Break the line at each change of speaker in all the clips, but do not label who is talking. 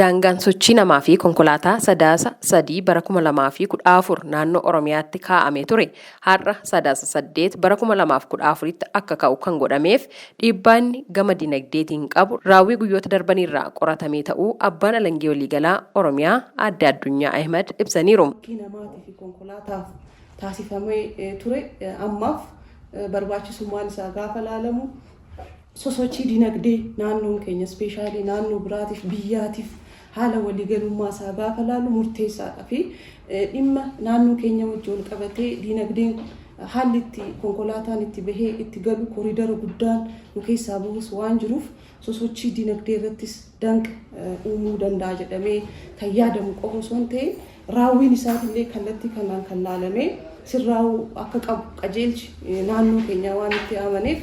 Daangaan sochii namaa fi konkolaataa Sadaasa 3 bara 2014 naannoo Oromiyaatti kaa'amee ture har'a Sadaasa 8 bara 2014tti akka ka'u kan godhameef dhiibbaa inni gama dinagdeetiin qabu raawwii guyyoota darbaniirraa qoratamee ta'uu Abbaan Alangee Waliigalaa Oromiyaa Aadde Addunyaa Ahimad ibsaniiru.
Sochii namaatii fi konkolaataaf taasifamee ture ammaaf barbaachisummaan isaa gaafa laalamu, sosochii dinagdee naannoon keenya, ispeeshaalii naannoo biraatiif, biyyaatiif haala waliigalummaa isaa gaafa laalu murteessaadha fi dhimma naannoo keenya wajjin wal qabatee dinagdeen haalli itti konkolaataan itti bahee itti galu, koriidara guddaan nu keessaa bahus waan jiruuf, sosochii dinagdee irrattis danqa uumuu danda'a jedhamee kan yaadamu qofa osoo hin ta'in, raawwiin isaatillee kallattii kanaan kan laalamee sirraa'uu akka qabu qajeelchi naannoo keenyaa waan itti amaneef,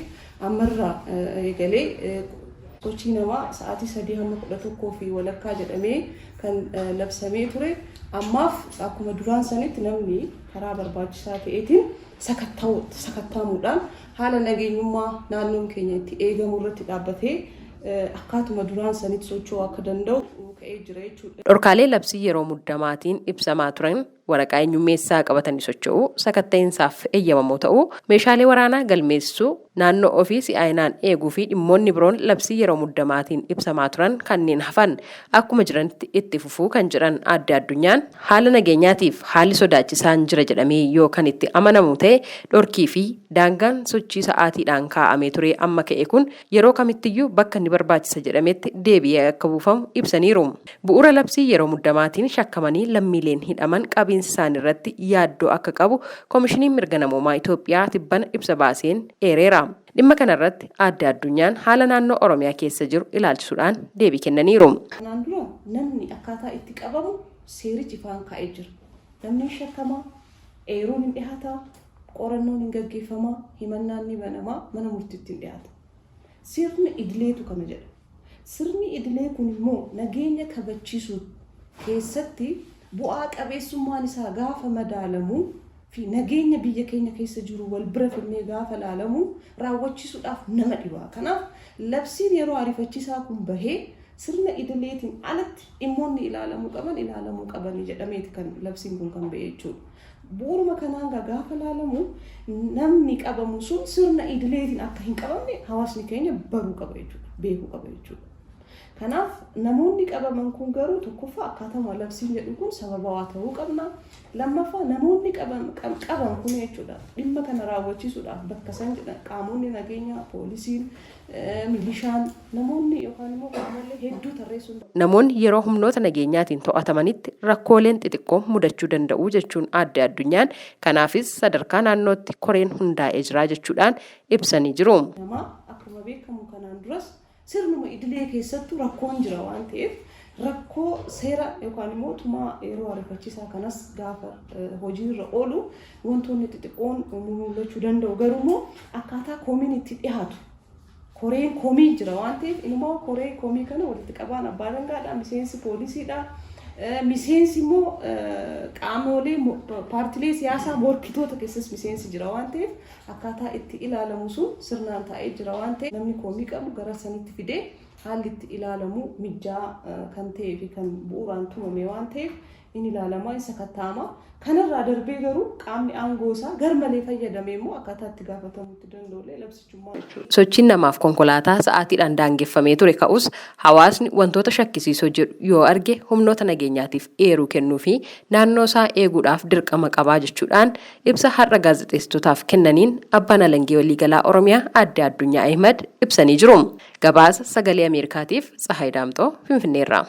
ammarraa eegalee sochii namaa sa'aatii 3 hamma 11:30 jedhamee kan labsamee ture ammaaf akkuma duraan sanitti namni karaa barbaachisaa ta'eetiin sakattaamuudhaan haala nageenyummaa naannoon keenya itti eegamu irratti dhaabbatee akkaatuma duraan sanitti socho'uu akka danda'u ka'ee jira jechuudha.
Dhorkaalee labsii yeroo muddamaatiin ibsamaa turan waraqaa eenyummeessaa qabatanii socho'uu, sakatta'insaaf eeyyamamoo ta'uu, meeshaalee waraanaa galmeessuu, naannoo ofii si'aayinaan eeguu fi dhimmoonni biroon labsii yeroo muddamaatiin ibsamaa turan kanneen hafan akkuma jiranitti itti fufuu kan jedhan Aadde Addunyaan, haala nageenyaatiif haalli sodaachisaan jira jedhamee yoo kan itti amanamu ta'e dhorkii fi daangaan sochii sa'aatiidhaan kaa'amee ture amma ka'e kun yeroo kamittiyyuu bakka ni barbaachisa jedhametti deebi'ee akka buufamu ibsaniiru. Bu'uura labsii yeroo muddamaatiin shakkamanii lammiileen hidhaman qabiinsa isaaniirratti yaaddoo akka qabu Komishiniin Mirga Namoomaa Itoophiyaa tibbana ibsa baaseen eereera. Dhimma kanarratti Aadde Addunyaan haala naannoo Oromiyaa keessa jiru ilaalchisuudhaan deebii kennaniiru.
Kanaan dura namni akkaataa itti qabamu seerichi ifaan kaa'ee jira. Namni hin shakkama, eeruun hin dhihaata, qorannoon hin gaggeeffama, himannaan ni banama, mana murtiitti hin dhiyaata. Sirni idileetu kana jedha. Sirni idilee kun immoo nageenya kabachiisuu keessatti bu'aa qabeessummaan isaa gaafa madaalamu fi nageenya biyya keenya keessa jiru wal bira fidnee gaafa laalamu raawwachiisuudhaaf nama dhiba. Kanaaf labsiin yeroo ariifachiisaa kun bahee sirna idileetiin alatti dhimmoonni ilaalamuu qaban ilaalamuu qabanii jedhameeti kan labsiin kun kan ba'e jechuudha. Bu'uuruma kanaan gaafa laalamu namni qabamu sun sirna idileetiin akka hin qabamne hawaasni keenya baruu qaba jechuudha. Beekuu qaba jechuudha. Kanaaf namoonni qabaman kun garuu tokkoffaa akkaatuma labsiin jedhu kun sababawaa ta'uu qabna. Lammaffaa namoonni qaban kun jechuudha dhimma kana raawwachiisuudhaaf bakka san jedhan qaamonni nageenyaa, poolisiin, milishaan, namoonni yookaan immoo qaamolee hedduu tarreessuun.
Namoonni yeroo humnoota nageenyaatiin to'atamanitti rakkooleen xixiqqoo mudachuu danda'u jechuun Aadde Addunyaan, kanaafis sadarkaa naannootti koreen hundaa'ee jira jechuudhaan ibsanii jiru.
Namaa akkuma beekamu kanaan duras sirnuma idilee keessattuu rakkoon jira waan ta'eef, rakkoo seera yookaan immoo tumaa yeroo ariifachiisaa kanas gaafa hojiirra oolu wantoonni xixiqqoon mul'achuu danda'u. Garuu immoo akkaataa komiin itti dhiyaatu koreen komii jira waan ta'eef, inumaa koree komii kana walitti qabaan abbaa alangaadha, miseensi poolisiidha. Miseensi immoo qaamolee paartilee siyaasaa morkitoota keessas miseensi jira waan ta'eef, akkaataa itti ilaalamu sun sirnaan taa'ee jira waan ta'eef, namni komii qabu gara sanitti fidee haalli itti ilaalamu mijjaa kan ta'ee fi kan bu'uuraan tumame waan ta'eef in ilaalama, in sakatta'ama. Kanarraa darbee garuu qaamni aangoo isaa garmalee fayyadamee immoo akkaataa itti gaafatamuutti danda'ullee labsichummaa jechuudha.
Sochiin namaaf konkolaataa sa'aatiidhaan daangeffamee ture ka'us hawaasni wantoota shakkisiisoo jedhu yoo arge humnoota nageenyaatiif eeruu kennuu fi naannoo isaa eeguudhaaf dirqama qabaa jechuudhaan ibsa har'a gaazexeessitootaaf kennaniin Abbaan Alangee Waliigalaa Oromiyaa Aadde Addunyaa Ahimad ibsanii jiru. Gabaasa Sagalee Ameerikaatiif Tsahaay Daamxoo Finfinneerraa.